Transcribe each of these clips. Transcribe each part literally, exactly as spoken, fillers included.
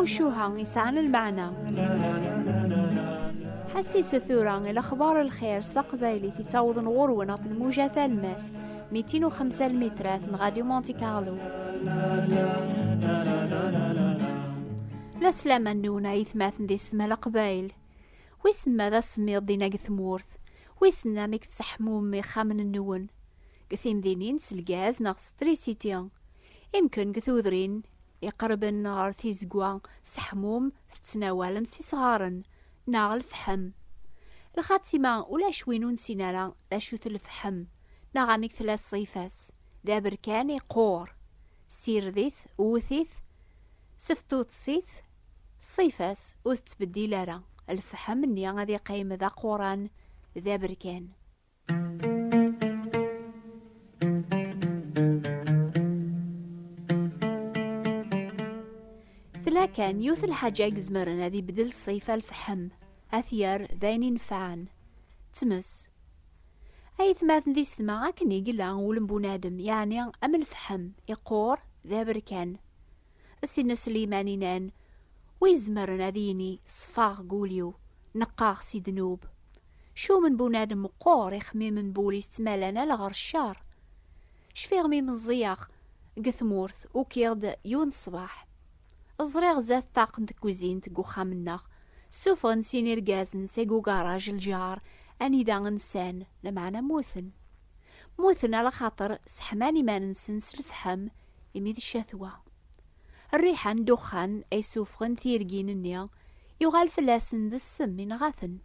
Ccuha yesɛan lmeɛna. Ḥassiset tura i lexbar n lxir s taqbaylit yettawḍen ɣur-wen ɣef lmuja talmast, mitin u xemsa lmitrat n Radio Monte Carlo. La slama-nwen a yetmaten d yessetma Leqbayel. Wissen ma d asemmiḍ dinna deg tmurt? Wissen amek tseḥmum ixxamen-nwen? Deg timdinin s lgaz neɣ s trisiti? Imken deg tudrin iqerben ɣer tizegwa seḥmum tettnawalem s isɣaren neɣ lefḥem. Lxatima ulac win ur nessin ara d acu-t lefḥem neɣ amek tella ṣṣifa-s. D aberkan iqqur. Sirdit, wwet-it, seftuṭsit, ṣṣifa-s ur tettbeddil ara. Lefḥem-nni ad iqqim d aquran, d aberkan. Tella kan yiwet n lḥaǧa i izemren ad ibeddel ṣṣifa lefḥem, ad t-yerr d ayen inefɛen. Tmes. Aytmaten d yessetma, akken i yella wul n bunadem, yeɛni am lefḥem, iqqur d aberkan. Sidna Sliman inan, wi izemren ad yini ṣfaɣ deg wul-iw, neqqaɣ si ddnub. Cum n bunadem meqqur, ixemmimen n wul-is ttmalan ala ɣer ccer. Cfiɣ mi meẓẓiyeɣ deg tmurt, ukiɣ-d yiwen ṣṣbeḥ. Ẓriɣ zdat ṭṭaq n tkuzint deg uxxam-nneɣ, ssufɣen sin irgazen seg ugaraj lǧar anida nsan, lameɛna mmuten. Mmuten ala xaṭer seḥman iman-nsen s lefḥem imi d ccetwa. Rriḥa n ddexxan ay ssufɣen tirgin-nni yuɣal fell-asen d ssem, inɣa-ten.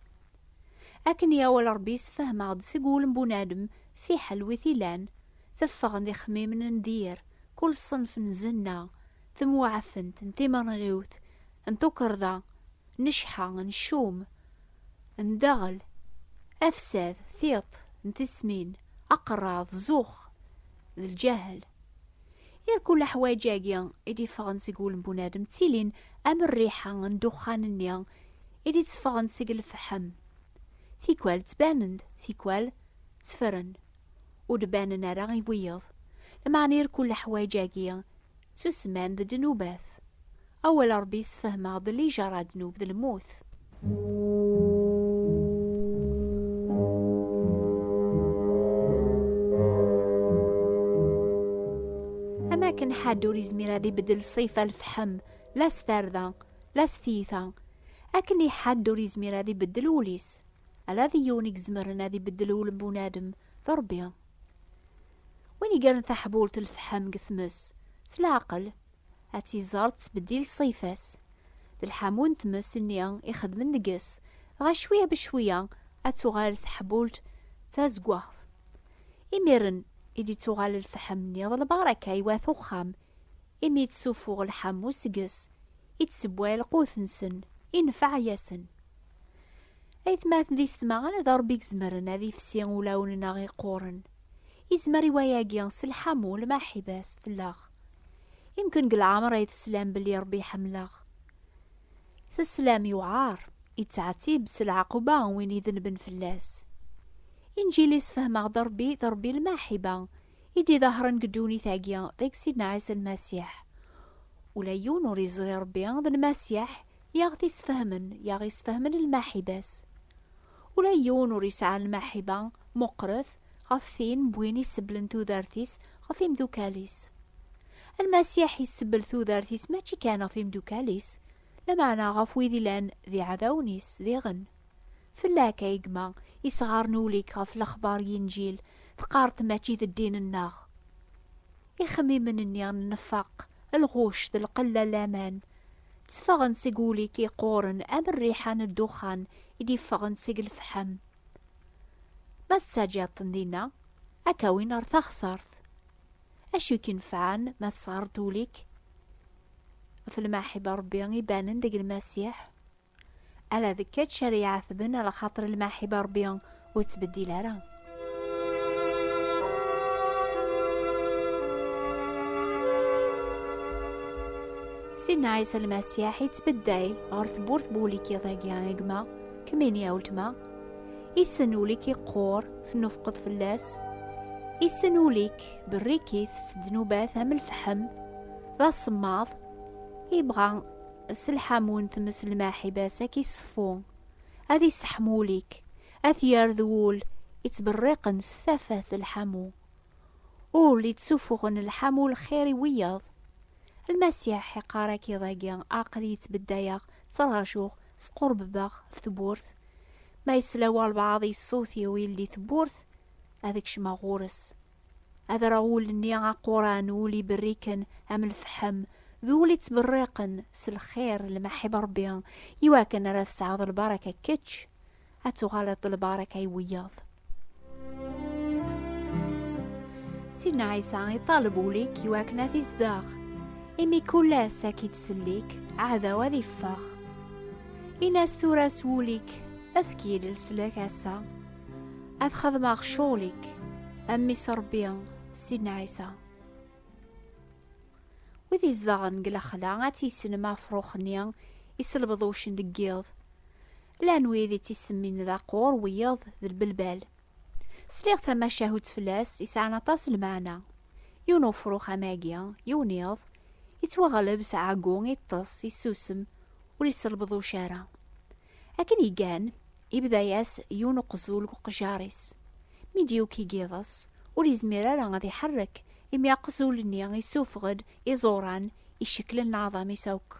Akken i awal Ṛebbi yessefhem-aɣ-d seg wul n bunadem, fiḥel wi t-ilan, teffeɣ-d ixemmimen n dir, kul ṣṣenf n zenna, temweɛfent, n timerɣiwt, n tukerḍa, n cḥa, n ccum, n ddeɣel, afsad, tiṭ, n tismin, aqerraḍ, zzux, d lǧahel. Irkul leḥwayeǧ-agi i d-iffɣen seg wul n bunadem ttilin am rriḥa n ddexxan-nni i d-itteffɣen seg lefḥem. Tikwal ttbanen-d, tikwal tteffren. Ur d-banen ara i wiyeḍ. Lameɛna irkul leḥwayeǧ-agi ttusemman d ddnubat. Awal Ṛebbi yessefhem-aɣ-d lijaṛa ddnub d lmut. Am akken ḥedd ur yezmir ad ibeddel ṣṣifa lefḥem, la s tarda, la s tiyita, akken i ḥedd ur yezmir ad ibeddel wul-is. Ala d yiwen i izemren ad ibeddel wul n bunadem, d Ṛebbi. Win igren taḥbult n lefḥem deg tmes, s leɛqel, ad tt-iẓer tettbeddil ṣṣifa-s. D lḥamu n tmes-nni ixedmen deg-s, dɣa cwiya becwiya ad tuɣal teḥbult d tazeggaɣt. Imiren i d-ittuɣal lefḥem-nni d lbaraka i wat uxxam, imi yettsufuɣ lḥamu seg-s, ittsewway lqut-nsen, inefɛeɣ-asen. Aytmaten d yessetma, ala d Ṛebbi i izemren ad ifsi ulawen-nneɣ iqquren. Izmer i wayagi s lḥamu, lmaḥiba-s fell-aɣ. Imken deg leɛmer ay teslam belli Ṛebbi iḥemmel-aɣ. Teslam yewɛer, ittɛettib s lɛaquba win idenben fell-as. Inǧil isefhem-aɣ-d Ṛebbi d Ṛebbi lmaḥiba, i d-iḍehren deg ddunit-agi deg Sidna Ɛisa Lmasiḥ. Ula yiwen ur iẓri Ṛebbi d Lmasiḥ i aɣ-t-isfehmen, i aɣ-isfehmen lmaḥiba-s. Ula yiwen ur yesɛa lmaḥiba meqqret ɣef tin n win isebblen tudert-is ɣef imdukal-is. Lmasiḥ isebbel tudert-is mačči kan ɣef imdukal-is, lameɛna ɣef wid ilan d iɛdawen-is diɣen. Fell-ak, ay gma, isɣaren ul-ik ɣef lexbar n Yinǧil, teqqareḍ mačči d ddin-nneɣ. Ixemmimen-nni n nnfaq, lɣuct, lqella n laman, tteffɣen seg wul-ik iqquren am rriḥa n ddexxan i d-iffɣen seg lefḥem. Ma tettaǧǧaḍ-ten dinna, ad k-awin ɣer taxṣart. Acu i k-inefɛen ma tesɣeṛḍeḍ ul-ik ɣef lmaḥiba n Ṛebbi ibanen deg Lmasiḥ? Ala d kečč ara iɛetben, ala xaṭer lmaḥiba n Ṛebbi ur tettbeddil ara. Sidna Ɛisa Lmasiḥ ittbedday ɣer tewwurt n wul-ik iḍ-agi, a gma, kemmini a weltma. Issen ul-ik iqqur, tennufqeḍ fell-as. Issen ul-ik, berrik-it s ddnubat am lefḥem, d asemmaḍ, ibɣa s lḥamu n tmes lmaḥiba-s ad k-iseffu, ad isseḥmu ul-ik, ad t-yerr d wul ittberriqen s tafat d lḥamu. Ul ittsufuɣen lḥamu lxir i wiyaḍ. Lmasiḥ iqqar-ak iḍ-agi: aql-i ttbeddayeɣ, ttrajuɣ, squrbebeɣ ɣef tewwurt. Ma yesla walbeɛḍ i ṣṣut-iw yeldi tewwurt, ad kecmeɣ ɣur-s. Ad rreɣ ul-nni aquran, ul iberriken am lefḥem, d ul ittberriqen s lxir, lmaḥib Ṛebbi, iwakken ara tesɛuḍ lbaraka kečč, ad tuɣaleḍ d lbaraka i wiyaḍ. Sidna Ɛisa iṭaleb ul-ik iwakken ad t-izdeɣ, imi kul ass ad k-id-sellik, aɛdaw ad iffeɣ. Ini-as tura s wul-ik: efk-iyi-d leslak ass-a, ad xedmeɣ ccɣel-ik, a mmi-s Ṛebbi, Sidna Ɛisa. Wid izedɣen deg lexla ad tissnem afrux-nni iselbeḍ uccen deg yiḍ. Llan wid i tt-isemmin d aqur, wiyaḍ d lbelbal. Sliɣ tamacahut fell-as, yesɛan aṭas n lmeɛna. Yiwen ufrux am agi, yiwen iḍ, yettwaɣleb s ɛeggu, iṭṭes, yessusem, ur iselbeḍ uc ara. Akken igan, ibda-yas yiwen uqzul deg uqejjar-is. Mi d-yuki yiḍes, ur yezmir ara ad iḥerrek, imi aqzul-nni isuffeɣ-d iẓuran iceklen leɛḍam-is akk.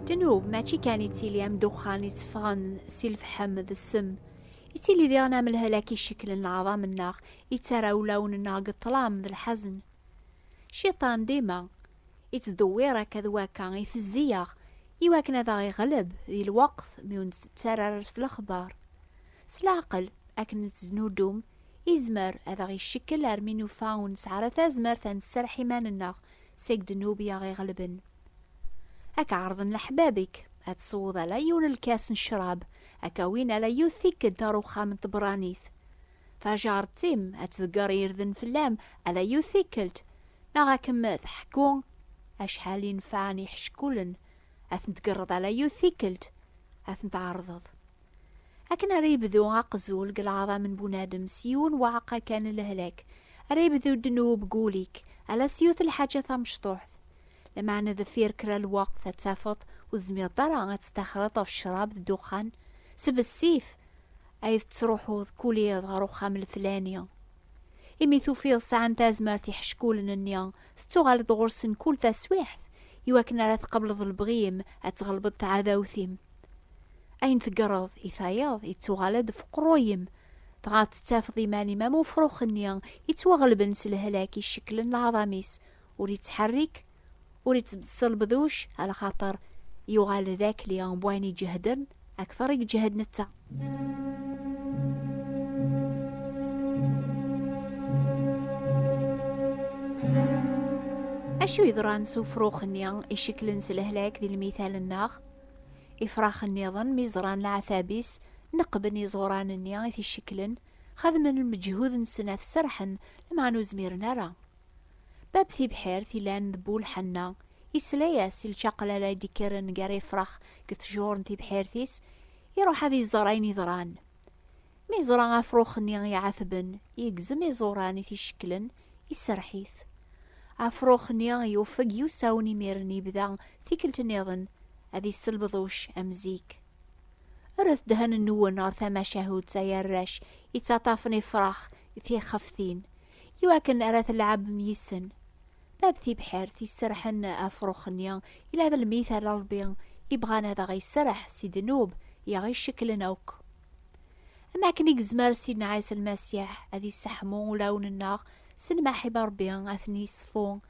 Ddnub mačči kan ittili am ddexxan itteffɣen si lefḥem d ssem, ittili diɣen am lehlak iceklen leɛḍam-nneɣ, ittarra ulawen-nneɣ deg ṭṭlam d lḥazen. Cciṭan dima ittdewwir akka d wakka, itezzi-yaɣ iwakken ad aɣ-iɣleb di lweqt mi ur nettara ara s lexbar. S leɛqel, akken nettnudum, izmer ad aɣ-icekkel armi nufa ur nesɛi ara tazmert ad nserreḥ iman-nneɣ seg ddnub i aɣ-iɣelben. Ad k-ɛerḍen leḥbab-ik, ad tesweḍ ala yiwen lkas n ccrab, ad k-awin ala yiwet tikkelt ar uxxam n tebranit. Tajaṛt-im ad tdegger irden fell-am ala yiwet tikkelt, neɣ ad kem-teḥku acḥal i nefɛen iḥeckulen, ad ten-tgerreḍ ala yiwet tikkelt, ad ten-tɛerḍeḍ. Akken ara yebdu aqzul deg leɛḍam n bunadem s yiwen waɛeqqa kan n lehlak, ara yebdu ddnub deg wul-ik, ala s yiwet lḥaǧa tamecṭuḥt. Lameɛna deffir kra lweqt ad tafeḍ ur tezmireḍ ara ad testaxreḍ ɣef ccrab d ddexxan, s bessif ay tettruḥuḍ kul iḍ ɣer uxxam leflani. Imi tufiḍ sɛan tazmert iḥeckulen-nni, tettuɣaleḍ ɣur-sen kul taswiɛt, iwakken ara tqableḍ lebɣi-m, ad tɣelbeḍ taɛdawt-im. Ayen tegreḍ i tayeḍ, ittuɣal-d f uqerruy-im, dɣa tettafeḍ iman-im am ufrux-nni ittwaɣelben s lehlak icekklen leɛḍam-is, ur ittḥerrik, ur ittselbeḍ uc, alaxaṭer yuɣal d akli n wayen iǧehden akteṛ i iǧehhed netta. Acu yeḍran s ufrux-nni icekklen s lehlak di lmital-nneɣ? Ifrax nniḍen mi ẓran leɛtab-is, neqben iẓuran-nni i t-icekklen, xedmen lmeǧhud-nsen ad t-serrḥen, lameɛna ur zmiren ara. Bab tibḥirt ilan d bu lḥenna, yesla-yas i lčaqlala i d-ikkren gar ifrax deg ttjur n tibḥirt-is, iruḥ ad iẓer ayen yeḍran. Mi yeẓra afrux-nni iɛetben, yegzem iẓuran i t-icekklen, iserreḥ-it. Afrux-nni yufeg yusawen, imiren yebda tikkelt nniḍen ad iselbeḍ uc am zik. Rret ddhen-nwen ɣer tamacahut, ay arrac yettaṭṭafen ifrax d tixeftin, iwakken ara tleɛbem yis-sen. Bab tibḥirt iserrḥen afrux-nni, yella d lmital n Ṛebbi, ibɣan ad aɣ-iserreḥ si ddnub i aɣ-icekklen akk. Am akken i yezmer Sidna Ɛisa Lmasiḥ ad isseḥmu ulawen-nneɣ s lmaḥiba Ṛebbi, ad ten-iṣfu,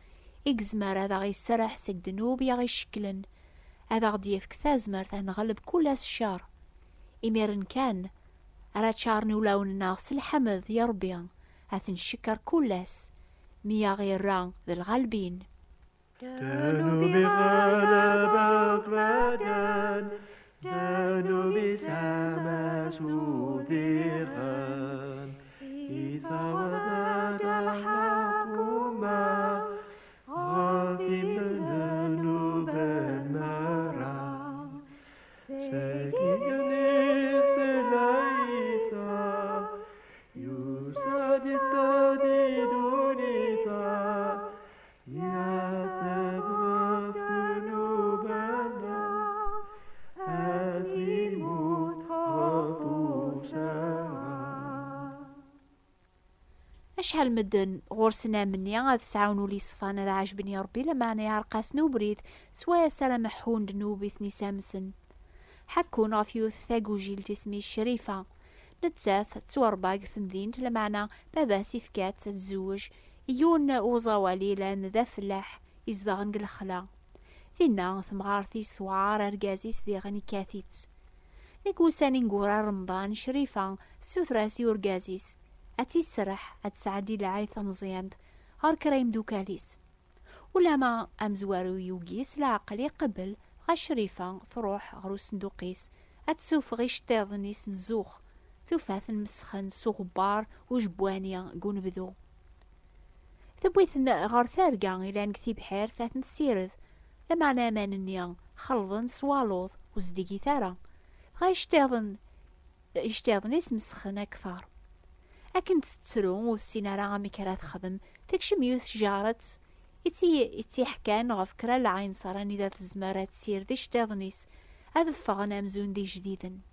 i yezmer ad aɣ-iserreḥ seg ddnub i aɣ-icekklen, ad aɣ-d-yefk tazmert ad nɣelleb kul ass ccer. Imiren kan ara ččaren ulawen-nneɣ s lḥemd i Ṛebbi, ad t-ncekker kul ass, mi aɣ-irra d lɣalbin. Ddnub iɣaleb akk badan, ddnub isama s udiɣen, isaweḍ-d lḥakuma ɣef imednuben merra. Seg igenni s Ɛisa, Acḥal medden ɣur-sen amenni ad sɛun ul yeṣfan, ad ɛejben i Ṛebbi, lameɛna iɛreq-asen ubrid, s wayes ara meḥḥun ddnub i ten-isamsen. Ḥekkun ɣef yiwet tagujilt isem-is Crifa. Nettat tettwaṛebba deg temdint, lameɛna baba-s ifka-tt ad tezweǧ i yiwen uẓawali yellan d afellaḥ izedɣen deg lexla. Dinna, temɣart-is tewɛer argaz-is, diɣen ikkat-itt. Deg wussan ineggura Remḍan, Crifa tessuter-as i urgaz-is ad tt-iserreḥ ad tesɛeddi lɛid tameẓyant ɣer kra imeddukal-is. Ulama amezwaru yugi s leɛqel iqebbel, dɣa Crifa truḥ ɣer usenduq-is ad tessufeɣ iceṭṭiḍen-is n zzux, tufa-ten mesxen s uɣebbar ujebbwani deg unebdu. Tewwi-ten ɣer targa ilan deg tibḥirt ad ten-tessired, lameɛna aman-nni xelḍen s waluḍ ur zdigit ara, dɣa iceṭṭiḍen iceṭṭiḍen-is mesxen akteṛ. Akken tettru ur tessin ara amek ara texdem, tekcem yiwet tjeṛṛet i tt-i-, i tt-iḥkan ɣef kra n lɛinṣer anida tezmer ad tessired iceṭṭiḍen-is ad ffɣen amzun d ijdiden.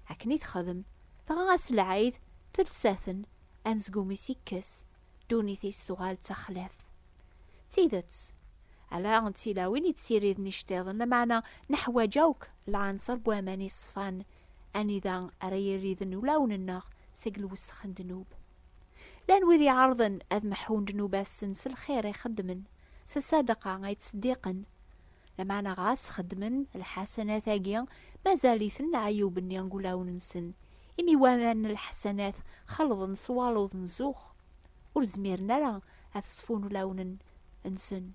Akken i texdem, dɣa ass n lɛid telsa-ten, anezgum-is ikkes, ddunit-is tuɣal d taxlaft. D tidet, ala d tilawin i d-ssiriden iceṭṭiḍen, lameɛna neḥwaǧ akk lɛanṣer n waman iṣfan anida ara iriden ulawen-nneɣ seg lwesx n ddnub. Llan wid iɛerḍen ad meḥḥun ddnubat-sen s lxir i xeddmen, s ṣṣadaqa ay ttseddiqen. Lameɛna ɣas xeddmen lḥasanat-agi, mazal-iten leɛyub-nni deg ulawen-nsen, imi waman n lḥasanat xelḍen s waluḍ n zzux, ur zmiren ara ad ṣfun ulawen-nsen.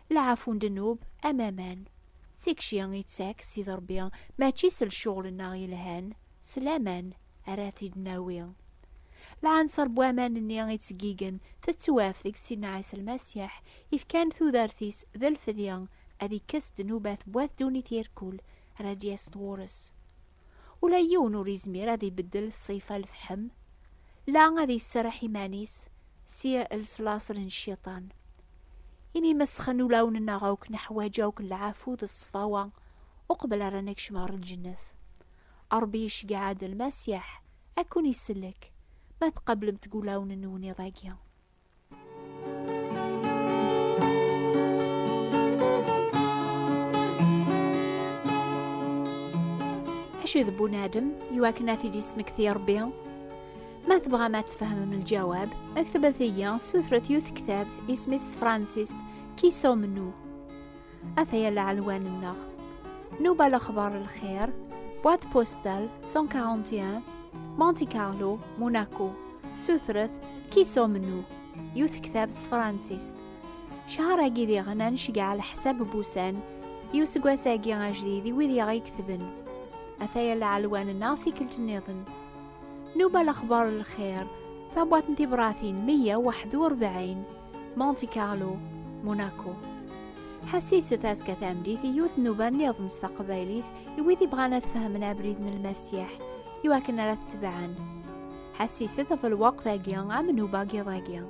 Lɛafu n ddnub am aman, d tikci ittak Sidi Ṛebbi, mačči s lecɣel-nneɣ yelhan, s laman ara t-id-nawi. Lɛanṣer n waman-nni ittgeggigen tettwaf deg Sidna Ɛisa Lmasiḥ, ifkan tudert-is d lfedya ad ikkes ddnubat n wat ddunit irkul ara d-yasen ɣur-s. Ula yiwen ur izmir ad ibeddel ṣṣifa lefḥem, la ad iserreḥ iman-is si leṣlaṣel n cciṭan. Imi mesxen ulawen-nneɣ akk, neḥwaǧ akk lɛafu d ṣṣfawa uqbel ara nekcem ɣer lǧennet. Ṛebbi iceggeɛ-d Lmasiḥ ad ken-isellek ma tqablemt deg ulawen-nwen iḍ-agi. Acu d bunadem iwakken ad t-id-ismekti Ṛebbi? Ma tebɣam ad tfehmem lǧawab, ktbet-iyi, sutret yiwet tektabt isem-is tefransist Qui sommes-nous? Ataya lɛelwan-nneɣ. Nuba Lexbar Lxir, boîte postale cent quarante et un, Monte Carlo, Monaco. Sutret Qui sommes-nous? Yiwet tektabt s tefransist. Cchar-agi diɣen ad nceggeɛ leḥsab n wussan i useggas-agi ajdid i wid i aɣ-iketben. Ataya lɛelwan-nneɣ tikkelt nniḍen. Nuba Lexbar Lxir, tabwaṭ n tibratin meyya u waḥed u rebɛin, Monte Carlo, Monaco. Ḥessiset azekka tameddit i yiwet nnuba nniḍen s taqbaylit i wid ibɣan ad fehmen abrid n Lmasiḥ iwakken ara t-tebɛen. Ḥessiset ɣef lweqt-agi am nnuba n yiḍ-agi.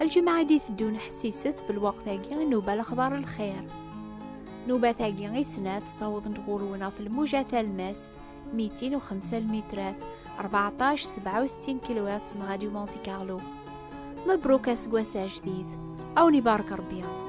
Lǧemɛa i d-iteddun ḥessiset ɣef lweqt-agi i nnuba Lexbar Lxir. Nnubat-agi i snat ttawḍent ɣur-wen ɣef lmuja talmast mitin u xemsa lmitrat, rbeɛṭac sebɛa u settin kilohertz n Radio Monte Carlo. Mebruk aseggas ajdid. A wen-ibarek Ṛebbi.